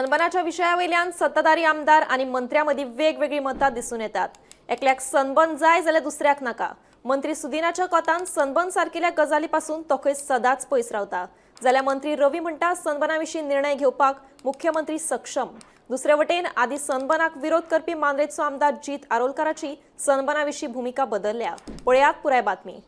सनबनाच्या विशया वयल्यान सत्ताधारी आमदार आनी मंत्र्यां मदीं वेगवेगळीं मतां दिसून येतात. एकल्याक सनबन जाय जाल्यार दुसऱ्याक नाका. मंत्री सुदिनाच्या कोतान सनबन सारकिल्या गजाली पासून तो खंय सदांच पयस रावता, जाल्यार मंत्री रवी म्हणटा सनबना विशीं निर्णय घेवपाक मुख्यमंत्री सक्षम. दुसरे वटेन आदी सनबनाक विरोध करपी मांद्रेचो आमदार जीत आरोलकाराची सनबना विशीं भुमिका बदलल्या. पळयात पुराय बातमी.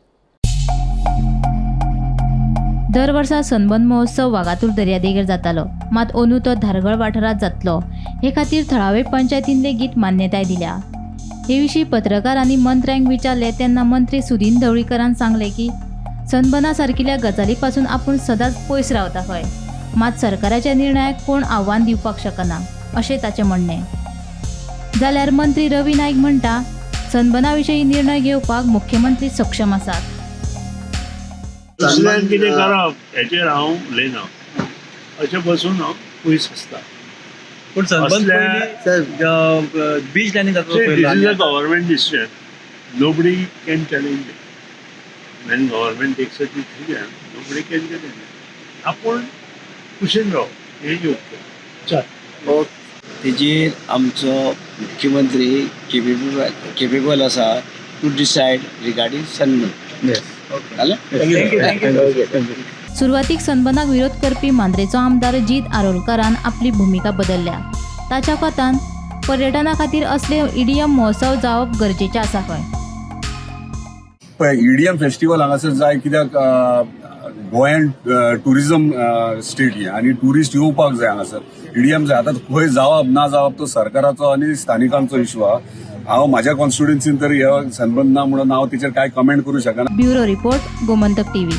दर वर्सा सनबन महोत्सव वागातूर दर्यादेगेर जातालो, मात अंदू तो धारगळ वाठारांत जातलो हे खातीर थळावे पंचायतीन लेगीत मान्यताय दिल्या. हे विशीं पत्रकारांनी मंत्र्यांक विचारलें तेन्ना मंत्री सुदीन ढवळीकरान सांगलें की सनबना सारकिल्या गजाली पासून आपूण सदांच पयस रावता खंय, मात सरकाराच्या निर्णयाक कोण आव्हान दिवपाक शकना अशें ताचें म्हणणें. जाल्यार मंत्री रवी नायक म्हणटा, सनबना विशीं निर्णय घेवपाक मुख्यमंत्री सक्षम आसात. दुसऱ्यान कितें करप हेचेर हांव उलयना. अशें बसून हांव पयस आसता. पूण सनबर्न पयलीं बीच लायनी जाता. This is a government decision. Nobody can challenge it. When government takes a decision, nobody can challenge it. आपूण कुशीन राव हें योग्य. चल. तेजेर आमचो मुख्यमंत्री केपेबल आसा टू डिसायड रिगार्डींग सनबर्न. जालें. Thank you, thank you. सुरवातीक सनबनाक विरोध करपी मांद्रेचो आमदार जीत आरोलकारान आपली भुमिका बदलल्या. ताच्या कोतान पर्यटना खातीर असले ईडीएम महोत्सव जावप गरजेचें आसा खंय. पळय, ईडीएम फेस्टिवल हांगासर जाय कित्याक गोंयान टुरिझम स्टेट ही आनी ट्युरिस्ट येवपाक जाय. हांगासर ईडीएम जाय. आतां खंय जावप ना जावप तो सरकाराचो आनी स्थानिकांचो इशू आहा. हांव म्हाज्या कॉन्स्टिट्युएन्सीन तर हे सनबर्न ना म्हणून हांव तेचेर कांय कमेंट करूं शकना. Bureau report, Gomantak TV.